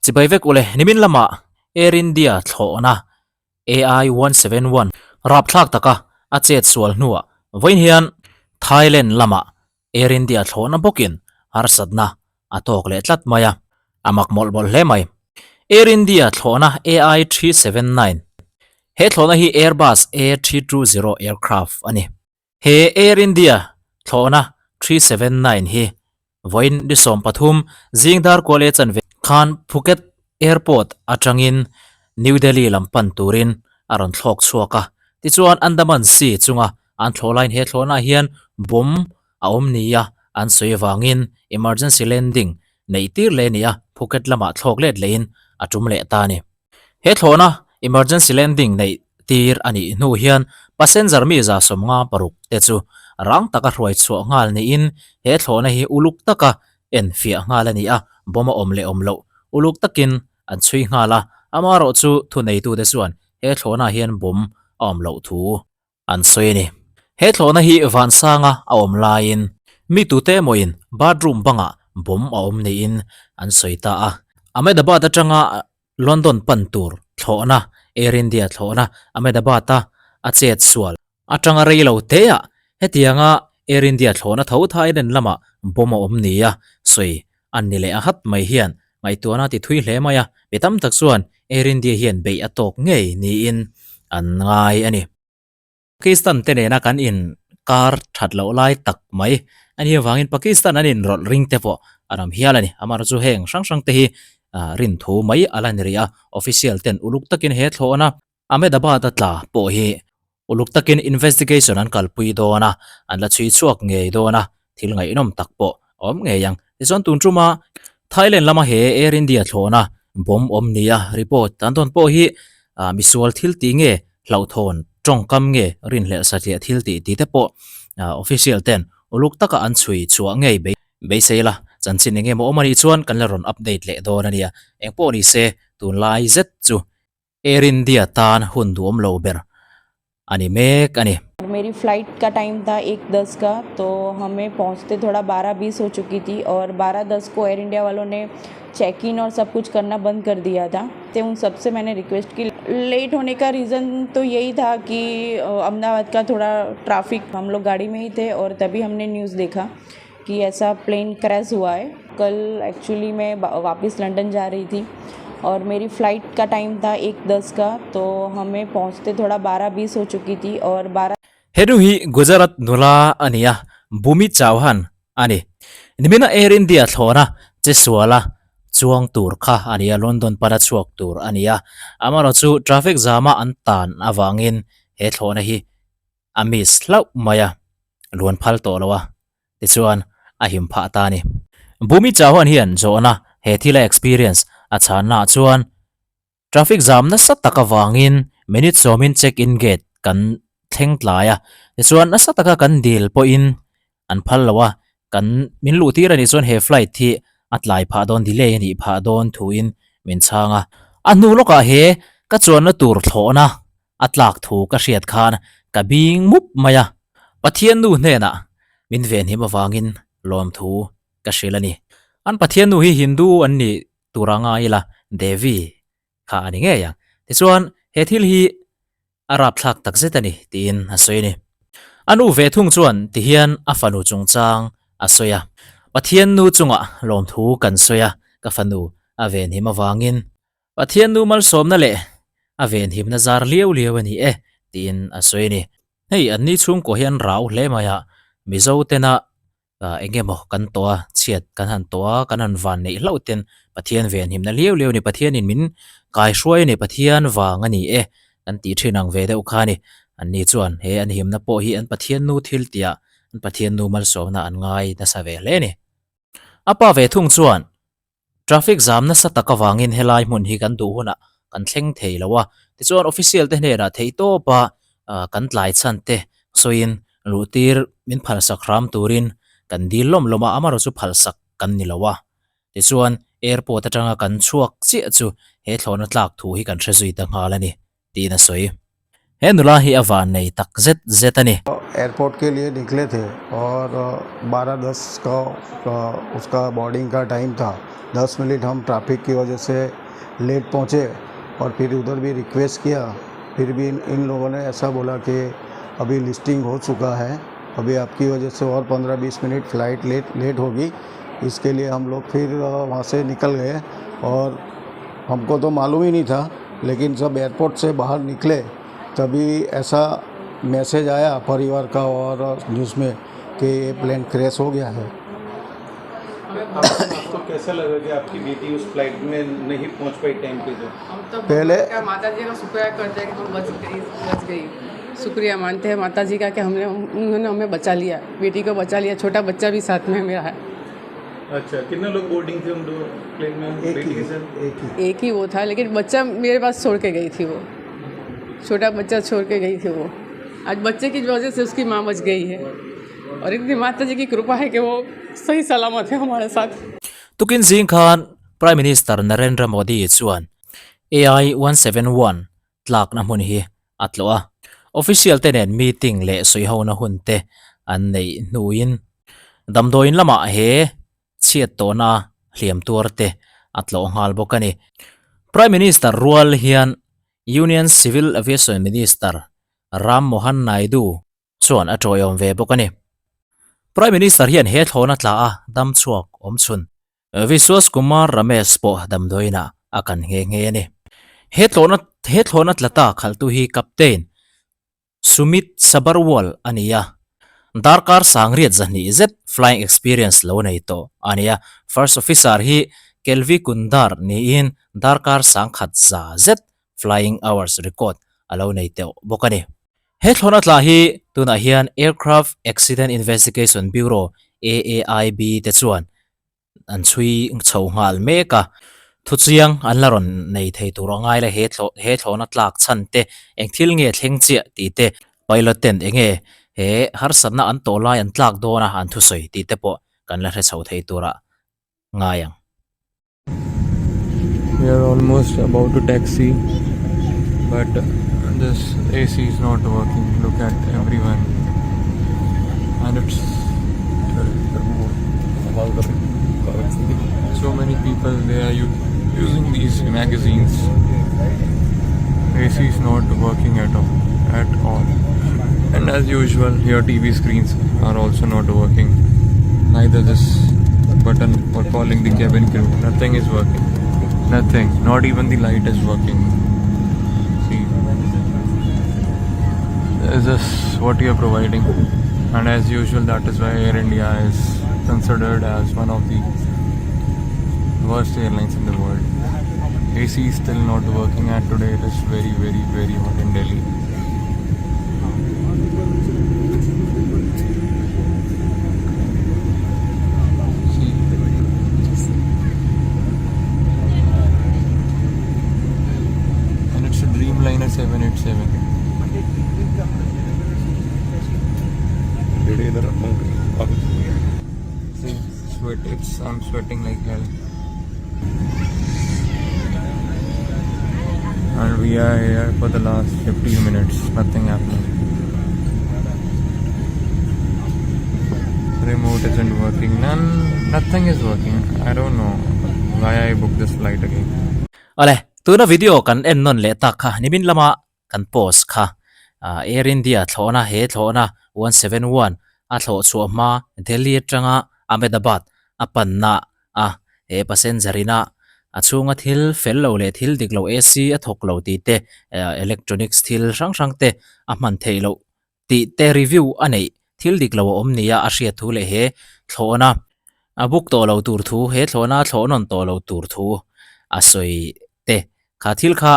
Chibai vek ule, nimin lama Air India thlawhna AI 171 rapthlak taka a chet sual hnuah vawiin hian Thailand lama Air India thlawhna bawkin harsatna a tawk leh tlat mai a, a mak mawlh mawlh hle mai. Air India thlawhna AI 379 He thlawhna hi Airbus A320 aircraft a ni. He Air India thlawhna 379 hi vawiin ni 13 zing dar kual e chanve khan Phuket Airport atangin New Delhi lam pan turin a rawn thlawk chhuak a. Tichuan Andaman Sea chunga an thlawh laiin he thlawhnaah hian bomb a awm nia an sawi avangin emergency landing neih tir leh a ni a, Phuket lamah thlawk let lehin a tum leh ta a ni. He thlawhna emergency landing neih tir a nih hnu hian passenger mi 56 te chu rang taka hruai chhuah nghal niin he thlawhna hi uluk taka en fiah nghal a ni a, bomb a awm leh awm loh uluk takin an chhui nghal a, amaherawhchu thuneitute chuan he thlawhnaah hian bomb a awm loh thu an sawi a ni. He thlawhna hi Vansanga a awm laiin mi tute emawin bathroom bangah bomb a awm niin an sawi ta a. Ahmedabad atanga London pan tur thlawhna, Air India thlawhna Ahmedabad-a a chet sual atanga rei lo teah hetianga Air India thlawhna tho Thailand lamah bomb a awm nia sawi an ni leh a hat mai hian ngaihtuahna a ti thui hle mai a, mi tam tak chuan Air India hian beih a tawk ngei niin an ngai a ni. Pakistan te nena kan in kar that loh lai tak mai a nih avangin Pakistan an inrawlh ring te pawh a ram hial a ni. Amaherawhchu chu heng hrang hrang te hi rin thu mai a la ni rih a, official ten uluk takin he thlawhna Ahmedabad a tla pawh hi uluk takin investigation an kalpui dawn a, an la chhui chhuak ngei dawn a, thil ngaihnawm tak pawh a awm ngei ang. Tichuan tun tuma Thailand lama he Air India thlawhna bomb awm nia report an dawn pawh hi misual thil tih nge hlauhthawn tawngkam nge rinhlelh satliah thil tih tih te pawh official ten uluk taka an chhui chhuah ngei beisei la chanchin eng emaw awm anih chuan kan la rawn update leh dawn a nia. Engpawh ni se tunlai zet chu Air India tan hun duhawm lo ber a ni mek a ni. मेरी flight का time था एक दस का तो हमें पहुंचते थोड़ा बारह बीस हो चुकी थी और बारह दस को एयर इंडिया वालों ने चेक इन और सब कुछ करना बंद कर दिया था तो उन सबसे मैंने रिक्वेस्ट की लेट होने का रीज़न तो यही था कि अहमदाबाद का थोड़ा ट्रैफिक हम लोग गाड़ी में ही थे और तभी हमने न्यूज़ देखा कि ऐसा प्लेन क्रैश हुआ है कल एक्चुअली मैं वापस लंदन जा रही थी और मेरी फ़्लाइट का टाइम था एक दस का तो हमें पहुंचते थोड़ा बारह बीस हो चुकी थी और बारह Henu hi Gujarat nula a ni a, Bhumi Chauhan a ni. Nimina Air India thlawhna chesuala chuang tur kha a ni a, London pana chhuak tur a ni a. Amaherawhchu traffic jam-a an tan avangin he thlawhna hi a miss hlauh mai a, luan phal tawh lo a, tichuan a him phah ta a ni. Bhumi Chauhan hian zawhna he thila experience a chhanna ah chuan traffic jam nasa tak avangin minute sawmin check in gate kan thleng tlai a, tichuan nasa taka kan dil pawhin an phal lo a, kan min luh tir a nih chuan he flight hi a tlai phah dawn delay a nih phah dawn thuin min chhang a. A hnu lawkah he ka chuanna tur thlawhna a tlak thu ka hriat khan ka bing mup mai a, Pathian nu hnenah min venhim avangin lawmthu ka hrilh a ni. An Pathian nu hi Hindu an nih tur a ngai ila Devi kha a ni ngei ang. Tichuan he thil hi a rapthlak tak zet a ni tiin a sawi a ni. A nu ve thung chuan tihian a fanu chungchang a sawi a, Pathian nu chungah lawmthu kan sawi a, ka fanu a venhim avangin Pathian nu malsawmna leh a venhimna zar liau liau a ni e tiin a sawi a ni. Hei an ni chhungkua hi an rau hle mai a, Mizo tena eng emaw kan tawh a, chhiat kan han tawh a, kan han van neih hlauh ten Pathian venhimna liau liau a ni, Pathianin min kaihruai a ni, Pathian vang a ni e kan tih thin ang ve deuh kha a ni. An ni chuan he an himna pawh hi an Pathian nu thil tihah an Pathian nu malsawmna an ngai nasa ve hle a ni. A pa ve thung chuan Traffic zam nasa tak avangin helai hmun hi kan duh hunah kan thleng thei lo a, tichuan official te hnenah theihtawpa kan tlai chhan te sawiin luhtir min phalsak hram turin kan dil lawm lawm a, amaherawhchu phalsak kan ni lo a. Tichuan airport atanga kan chhuak chiah chu he thlawhna tlak thu hi kan hre zui ta nghal a ni, tiin a sawi. He nula hi a van nei tak zet zet a ni. Airport के लिए निकले थे और 12:10 का उसका बोर्डिंग का टाइम था। 10 मिनट हम ट्रैफिक की वजह से लेट पहुँचे और फिर उधर भी रिक्वेस्ट किया, फिर भी इन लोगों ने ऐसा बोला कि अभी लिस्टिंग हो चुका है, अभी आपकी वजह से और 15-20 minute flight late होगी। इसके लिए हम लोग फिर वहाँ से निकल गए और हमको तो मालूम ही नहीं था, लेकिन जब एयरपोर्ट से बाहर निकले तभी ऐसा मैसेज आया परिवार का और न्यूज़ में कि ये प्लेन क्रैश हो गया है। आपको कैसा लगा कि आपकी बेटी उस फ्लाइट में नहीं पहुंच पाई टाइम पे? तो हम तो पहले- क्या माता जी का शुक्रिया करते हैं कि हम बच गई, बच गई। शुक्रिया मानते हैं माता जी का कि हमने उन्होंने हमें बचा लिया, बेटी को बचा लिया, छोटा बच्चा भी साथ में मेरा है। अच्छा, कितने लोग बोर्डिंग थे उन दो प्लेन में एक बेटी ही के साथ? एक ही एक ही वो था, लेकिन बच्चा मेरे पास छोड़ के गई थी, वो छोटा बच्चा छोड़ के गई थी वो। आज बच्चे की वजह से उसकी माँ बच गई है और इतनी माता जी की कृपा है कि वो सही सलामत है हमारे साथ। Tukin zing khan Prime Minister Narendra Modi chuan AI 171 tlakna hmun hi a tlawh a. Official te nen meeting leh sawihona hun te an neih hnuin damdawiin lamah he chhiat tawhna hliam tuar te a tlawh nghal bawk a ni. Prime Minister rual hian Union Civil Aviation Minister Ram Mohan Naidu chuan a tawiawm ve bawk a ni. Prime Minister hian he thlawhna tla a dam chhuak awm chhun Vishwas Kumar Ramesh pawh damdawiinah a kan nghe nghe a ni. He thlawhna he thlawhna tla ta khalhtu hi Captain Sumit Sabharwal a ni a, darkar sangriat zahnih zet flying experience lo nei tawh a ni a. First Officer hi Kelvi Kundar niin darkar sangkhat za zet flying hours record a lo nei teuh bawk a ni. He thlawhna tla hi tunah hian Aircraft Accident Investigation Bureau, AAIB, te chuan an chhui chho nghal mek a, thuchiang an la rawn nei thei tur a ngai la he thlawh he thlawhna tlak chhan te eng thil nge thleng chiah tih te pilot ten eng nge he harsatna an tawh lai an tlak dawn a an thusawi tih te pawh kan la hre chho thei tura ngai ang. We are almost about to taxi, but this AC is not working. Look at everyone, and it's so many people. They are using these magazines. AC is not working at all, at all. And as usual, here TV screens are also not working. Neither this button for calling the cabin crew. Nothing is working. Nothing. Not even the light is working. See, is this what you are providing? And as usual, that is why Air India is considered as one of the worst airlines in the world. AC is still not working, and today it is very, very, very hot in Delhi. See. And it's a Dreamliner 787. See, sweat. It's I'm sweating like hell. And we are here for the last 15 minutes. Nothing happening. Remote isn't working. None. Nothing is working. I don't know why I booked this flight again. Awle, tuna video kan en nawn leh tak kha nimin lama kan post kha Air India thlawhna he thlawhna 171 a thlawh chhuah hma Delhi atanga Ahmedabad a panna a he passenger ina a chhunga thil fel lo leh thil dik lo AC a thawk lo tih te electronics thil hrang hrang te a hman theih loh tih te review a neih thil dik lo a awm nia a hriat thu leh he thlawhna a book tawh lo tur thu he thlawhna a thlawh nawn tawh lo tur thu a sawi te kha thil kha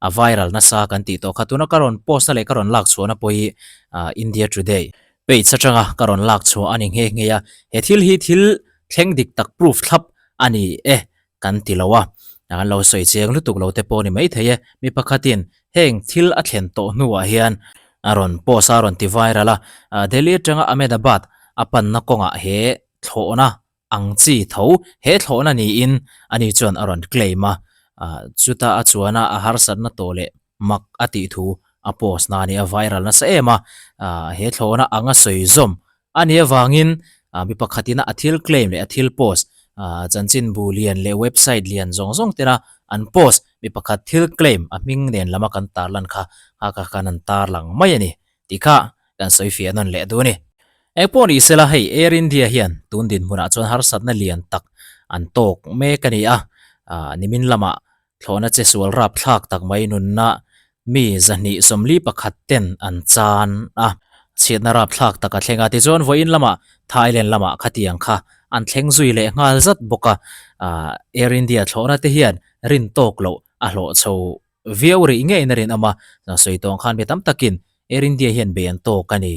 a viral nasa kan tih tawh kha tuna ka rawn post na leh ka rawn lak chhuahna pawh hi India Today page atanga ka rawn lak chhuah a ni nghe nghe a he thil hi thil thleng dik tak proof thlap a ni e kan ti lo a an lo sawi chiang lutuk lo te pawh a ni maithei e mi pakhatin heng thil a thlen tawh hnuah hian a rawn post a rawn ti viral a Delhi atanga Ahmedabad a panna kawngah he thlawhna ang chi tho he thlawhna niin ani chuan a rawn claim a, chuta a chuana a harsatna tawh leh mak a tih thu a post na a ni a, viral nasa em a, ah he thlawhna anga sawi zawm a nih avangin ah mi pakhatin a thil claim leh a thil post ah chanchinbu lian leh website lian zawng zawng tena an post mi pakhat thil claim a hming nen lama kan tarlan kha a kha khan an tarlang mai a ni tih kha kan sawi fiah nawn leh duh a ni. Engpawh ni sela hei Air India hian tun dinhmunah chuan harsatna lian tak an tawk mek a ni a, ah nimin lamah Thlawhna che sual rapthlak tak mai nunna mi 241 ten an chan a, chhiatna rapthlak tak a thleng a. Tichuan vawiin lamah Thailand lamah khatiang kha an thleng zui leh nghal zat bawk a, Air India thlawhna te hian rin tawk loh a hlawh chho viau rih ngeiin a rinawm a, sawi tawng khan mi tam takin Air India hian bei an tawk a ni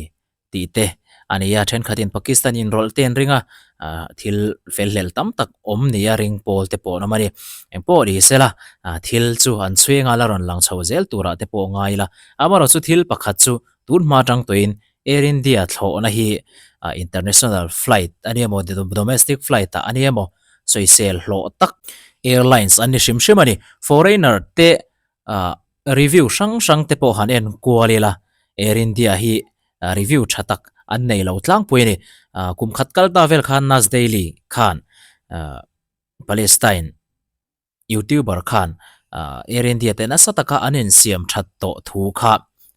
tih te a ni a, thenkhatin Pakistan inrawlh te an ring a, ah thil fel hlel tam tak awm nia ring pawl te pawh an awm a ni. Engpawh ni sela ah thil chu an chhuianga la rawn lang chho zel turah te pawh ngai ila, amaherawhchu thil pakhat chu tun hma atang tawhin Air India thlawhna hi ah international flight a ni emaw domestic flight ah a ni emaw sawisel hlawh tak airlines an ni hrim hrim a ni. Foreigner te ah Review hrang hrang te pawh han en kual ila, Air India hi review tha tak an nei lo tlangpui a ni. Kum khat kal ta vel khan Nas Daily khan Palestine YouTuber khan Air India te nasa taka an insiam that tawh thu kha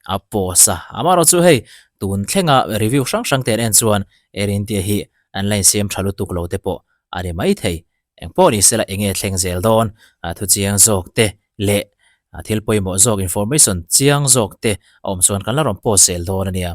a post a. Amaherawhchu hei tun thlenga review hrang hrang te an en chuan Air India hi an la insiam tha lutuk lo te pawh a ni maithei. Engpawh ni sela enge thleng zel dawn thu chiang zawk te leh thil pawimawh zawk information chiang zawk te a awm chuan kan la rawn post zel dawn a nia.